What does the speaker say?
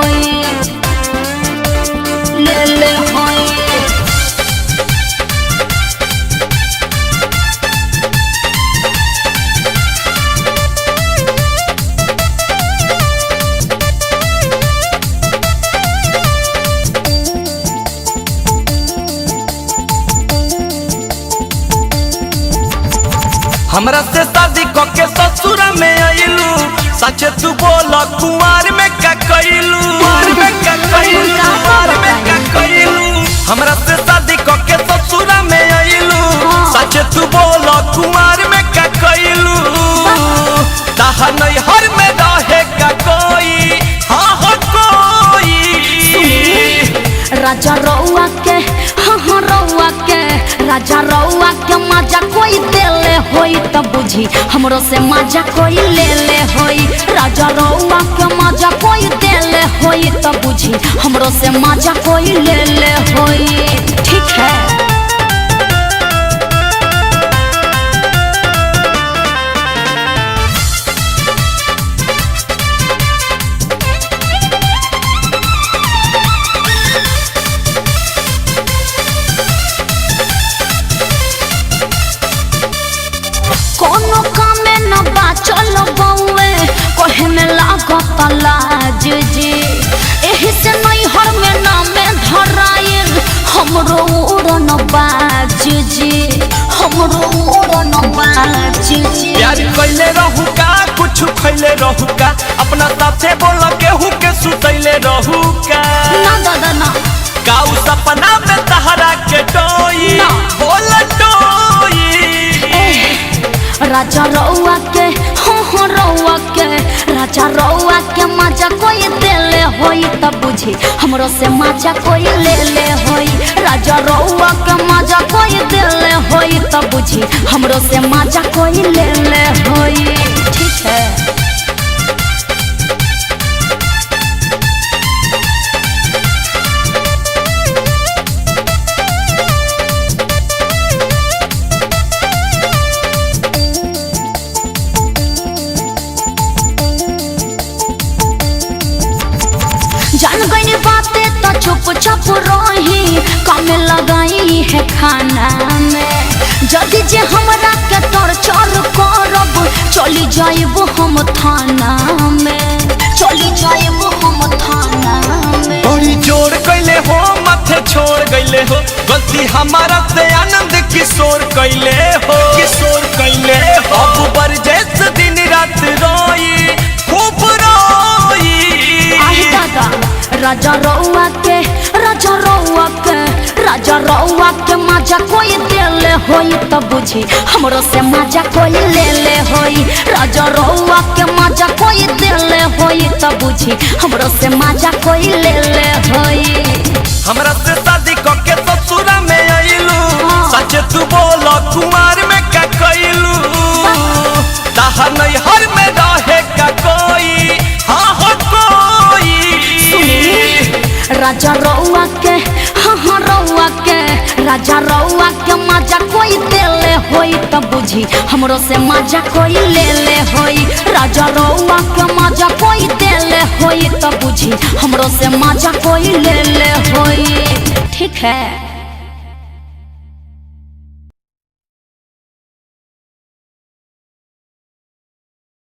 होई, ले ले होई। हमरा से शादी क के ससुर में आइलू, सच तू बोल कुमार में का कइलू, कुमार में का कइलू, कुमार में का कइलू। हमरा से शादी क के ससुर में आइलू, सच तू बोल कुमार में का कइलू। ताहा नैहर में रहे का कोई, हाँ हो कोई। राजा रउआ के, हाँ हाँ रउआ के, राजा रउआ के मजा कोई देले होई त बुझी हमरो से मजा कोई ले ले होई। राजा रउआ के मजा कोई देले होई त बुझी हमरो से मजा कोई ले ले होई। ठीक है। कोनो कामे न बाचल बउए, कहे में लागत लाज जी, एही से नैहर में नामे धराइल हमरो उड़न बाज जी, हमरो उड़न बाज जी। प्यार कैले रहू का, कुछ खैले रहू का, अपना साथे बोल केहू के सुतैले रहू का। ना दादा ना। काऊ सपना में तहरा के टोई, ना। बोल टोई। राजा रउआ के, हाँ हाँ रउआ के, राजा रउआ के मजा कोई देले होई त बुझी हमरो से मजा कोई ले ले होई। राजा रउआ के मजा कोई देले होई त बुझी हमरो से मजा कोई ले ले होई। ठीक है। जान गई बातें तो चुप चुप रही, कम लगाई है खाना में, जदि जे हमरा के टॉर्चर करब चली जाइब हम थाना में, चली जाइब हम थाना में। बड़ी जोर कैले हो, माथे छोड़ गईले हो, गलती हमारा से आनंद किशोर कैले हो, किशोर कैले हो। अब बरजेस दिन रात रोई, खूब रोई। आही दादा, राजा रउआ के, राजा रउआ के, राजा रउआ के मजा कोई देले होई त बुझी हमरो से मजा कोई ले ले होई। राजा रउआ के मजा कोई देले होई त बुझी हमरो से मजा कोई ले ले होई। हमरा से शादी क के ससुर में आइलू, सच तू बोल कुमार में का कइलू। ताहा नैहर में रहे का कोई, हाँ हो कोई। राजा रउआ के, हाँ हाँ रउआ के, राजा रउआ के मजा कोई देले होई त बुझी हमरो से मजा कोई ले ले होई। राजा रउआ के मजा कोई देले होई त बुझी हमरो से मजा कोई ले ले होई। ठीक है।